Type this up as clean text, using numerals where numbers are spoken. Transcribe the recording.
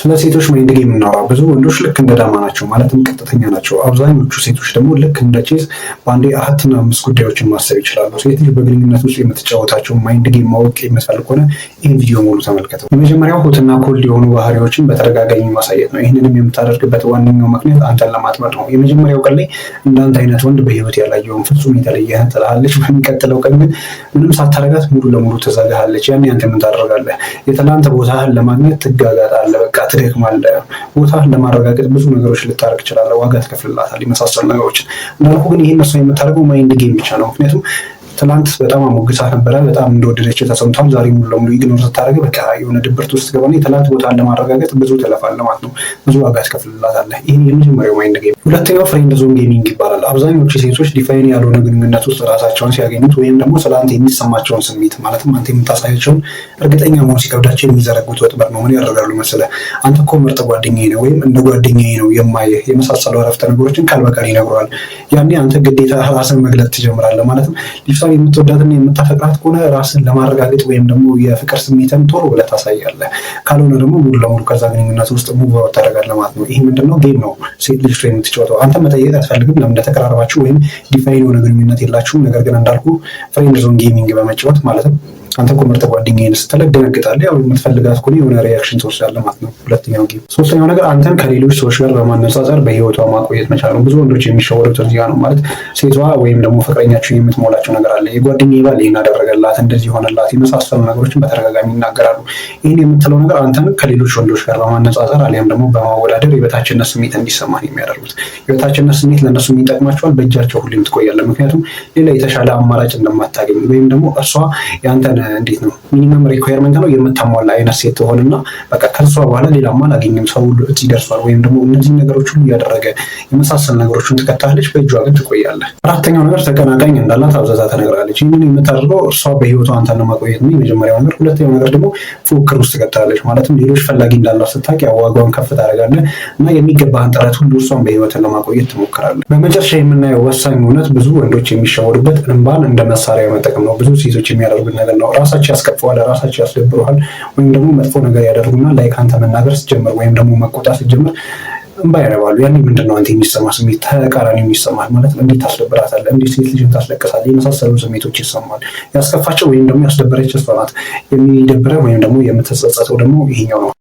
ስለ ሴቶች mind game እናውራ። ብዙ ወንዶች ልክ እንደ ዳማ ናቸው፣ ማለትም ቀጥተኛ ናቸው። አብዛኞቹ ሴቶች ደግሞ ልክ እንደ ቼዝ በአንዴ አራትና አምስት ጉዳዮችን ማሰብ ይችላሉ። ሴት ልጅ በግንኙነት ውስጥ የምትጫወታቸው mind game ማወቅ የምትፈልግ ከሆነ ይህን ቪዲዮ ሙሉ ተመልከተው። የመጀመሪያው hot ና cold የሆኑ ባህሪዎችን በተደጋጋሚ ማሳየት ነው። ይህንንም የምታደርግበት ዋነኛው ምክንያት አንተን ለማጥመድ ነው። የመጀመሪያው ቀን ላይ እንዳንተ አይነት ወንድ በህይወት ያላየውም ፍጹም የተለየህን ትልሃለች። በሚቀጥለው ቀን ግን ምንም ሳታረጋት ሙሉ ለሙሉ ትዘጋሃለች። ያኔ አንተ ምን ታደርጋለህ? የትላንት ቦታህን ለማግኘት ትጋጋጣለህ። በቃ ትደክማለህ። ቦታህን ለማረጋገጥ ብዙ ነገሮች ልታደርግ ትችላለህ። ዋጋ ትከፍልላታል፣ የመሳሰሉ ነገሮችን። እንዳልኩ ግን ይህን እሷ የምታደርገው mind game ብቻ ነው። ምክንያቱም ትላንት በጣም አሞግሳህ ነበረ፣ በጣም እንደወደደች ተሰምቷል። ዛሬ ሙሉ ለሙሉ ignore ስታደርግ በቃ የሆነ ድብርት ውስጥ ገባና የትላንት ቦታን ለማረጋገጥ ብዙ ትለፋለህ ማለት ነው። ብዙ ዋጋ ትከፍልላታለህ። ይህ የመጀመሪያው mind game። ሁለተኛው friend zone gaming ይባላል። አብዛኞቹ ሴቶች define ያልሆነ ግንኙነት ውስጥ ራሳቸውን ሲያገኙት ወይም ደግሞ ስለ አንተ የሚሰማቸውን ስሜት፣ ማለትም አንተ የምታሳያቸውን እርግጠኛ መሆን ሲከብዳቸው የሚዘረጉት ወጥመድ ነው። ምን ያደርጋሉ መሰለህ? አንተ እኮ ምርጥ ጓደኛዬ ነው ወይም እንደ ጓደኛዬ ነው የማየህ የመሳሰሉ አረፍተ ነገሮችን ቃል በቃል ይነግሩሃል። ያኔ አንተ ግዴታ ራስን መግለጥ ትጀምራለህ። ማለትም ልጅቷን የምትወዳትና የምታፈቅራት ከሆነ ራስን ለማረጋገጥ ወይም ደግሞ የፍቅር ስሜትን ቶሎ ብለህ ታሳያለህ። ካልሆነ ደግሞ ሙሉ ለሙሉ ከዛ ግንኙነት ውስጥ move out ታደርጋለህ ማለት ነው። ይህ ምንድነው? Game ነው ሴት ልጅቷ የምትጫወተው። አንተ መጠየቅ አትፈልግም። ለምን? እንደተቀራረባችሁ ወይም define የሆነ ግንኙነት የላችሁም። ነገር ግን እንዳልኩ friend zone gaming በመጫወት፣ ማለትም አንተ እኮ ምርጥ ጓደኛዬ ነህ ስትልህ ትደነግጣለህ። ያው የምትፈልጋት ከሆነ የሆነ reaction ትወስዳለህ ማለት ነው። ሁለተኛው game። ሶስተኛው ነገር አንተን ከሌሎች ሰዎች ጋር በማነጻጸር በህይወቷ ማቆየት መቻል ነው። ብዙ ወንዶች የሚሸወዱት እዚህ ጋር ነው። ማለት ሴቷ ወይም ደግሞ ፍቅረኛቸው የምትሞላቸው ነገር አለ። የጓደኛዬ ባል ይህን አደረገላት፣ እንደዚህ ሆነላት፣ የመሳሰሉ ነገሮችን በተደጋጋሚ ይናገራሉ። ይህን የምትለው ነገር አንተን ከሌሎች ወንዶች ጋር በማነጻጸር አሊያም ደግሞ በማወዳደር የበታችነት ስሜት እንዲሰማህ የሚያደርጉት። የበታችነት ስሜት ለእነሱ የሚጠቅማቸዋል። በእጃቸው ሁሌም ትቆያለህ። ምክንያቱም ሌላ የተሻለ አማራጭ እንደማታገኝ ወይም ደግሞ እርሷ የአንተን እንዴት ነው minimum requirement ነው የምታሟላ አይነት ሴት ትሆንና በቃ ከእሷ በኋላ ሌላማ አላገኝም፣ ሰው ሁሉ እዚህ ደርሷል፣ ወይም ደግሞ እነዚህ ነገሮች ሁሉ እያደረገ የመሳሰል ነገሮችን ትከታለች፣ በእጇ ግን ትቆያለህ። አራተኛው ነገር ተቀናቃኝ እንዳላት አብዛዛ ተነግራለች። ይህንን የምታደርገው እርሷ በህይወቷ አንተን ለማቆየት ነው የመጀመሪያው ነገር። ሁለተኛው ነገር ደግሞ ፉክክር ውስጥ ትከታለች። ማለትም ሌሎች ፈላጊ እንዳላት ስታውቅ ያው ዋጋውን ከፍ ታደርጋለህ እና የሚገባህን ጥረት ሁሉ እርሷን በህይወትን ለማቆየት ትሞክራለህ። በመጨረሻ የምናየው ወሳኝ እውነት ብዙ ወንዶች የሚሸወዱበት እንባን እንደ መሳሪያ መጠቀም ነው። ብዙ ሴቶች የሚያደርጉት ነገር ነው። ራሳቸው ያስከፈዋል፣ ራሳቸው ያስደብረዋል፣ ወይም ደግሞ መጥፎ ነገር ያደርጉና like አንተ መናገር ስትጀምር ወይም ደግሞ መቆጣት ስትጀምር እንባ ያነባሉ። ያኔ ምንድን ነው አንተ የሚሰማ ስሜት? ተቃራኒ የሚሰማል ማለት ነው። እንዴት ታስደብራታለህ? እንዴት ሴት ልጅን ታስለቅሳለህ? የመሳሰሉ ስሜቶች ይሰማል። ያስከፋቸው ወይም ደግሞ ያስደበረች እሷ ናት። የሚደብረ ወይም ደግሞ የምትጸጸተው ደግሞ ይሄኛው ነው።